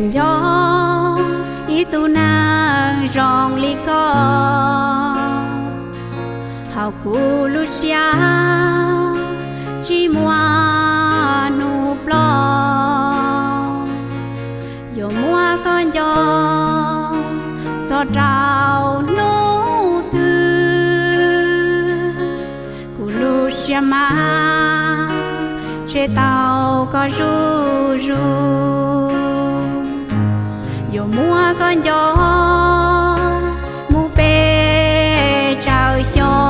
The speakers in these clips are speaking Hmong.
Nco ib tug neeg zoo li koj, hauv kuv lub siab tsis muaj hnub ploj. Yuav muab koj nco txog rau hnub twg, kuv lub siab mas tseg tau koj zuj zus. Yuav muab koj nco mus pes tsawg xyoo,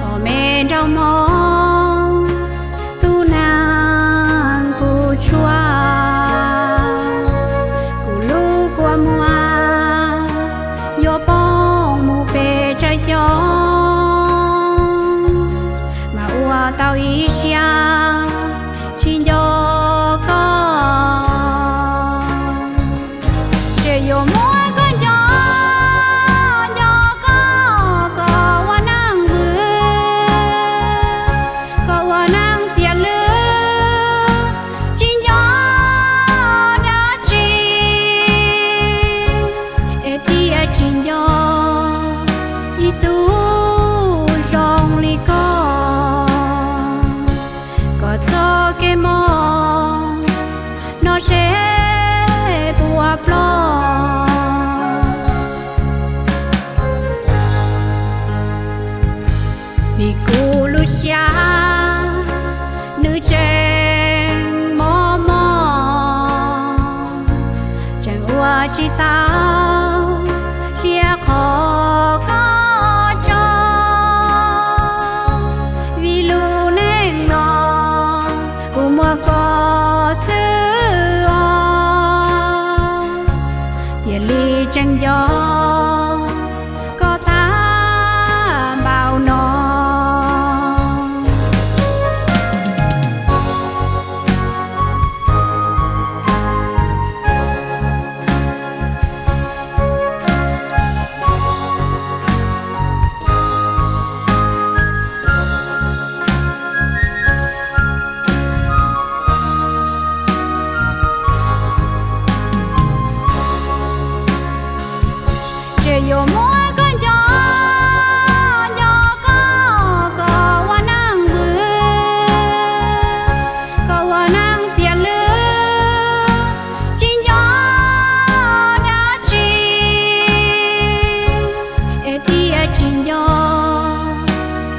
ob me nraug hmoob, tus neeg kuv tshuav, kuv lub kua muag yuav poob mus pes tsawg xyoo, mas ua tau ib siab tsis nco koj. Tseem yuav muab koj nco, nco koj, koj ua neeg vwm, koj ua neeg xiam lwm, tsis nco dab tsi, es thiaj tsis nco ib tug zoo li koj. Kom txoj kev mob no seb puas ploj, vim kuv lub siab nws tseem mob mob, tseem ua tsis tau siab qhov koj tso. Vim lub neej no kuv muaj koj xwb os, thiaj li tseem nco koj tag npaum no. Tseem yuav muab koj nco, nco koj, koj ua neeg vwm, koj ua neeg xiam lwm, tsis nco dab tsi, es thiaj tsis nco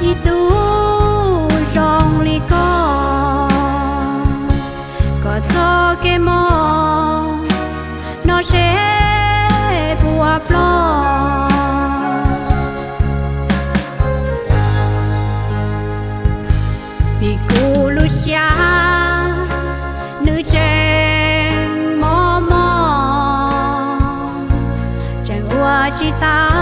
ib tug zoo li koj. Kom txoj kev mob no seb puas ploj, vim kuv lub siab nws tseem mob mob, tseem ua tsis tau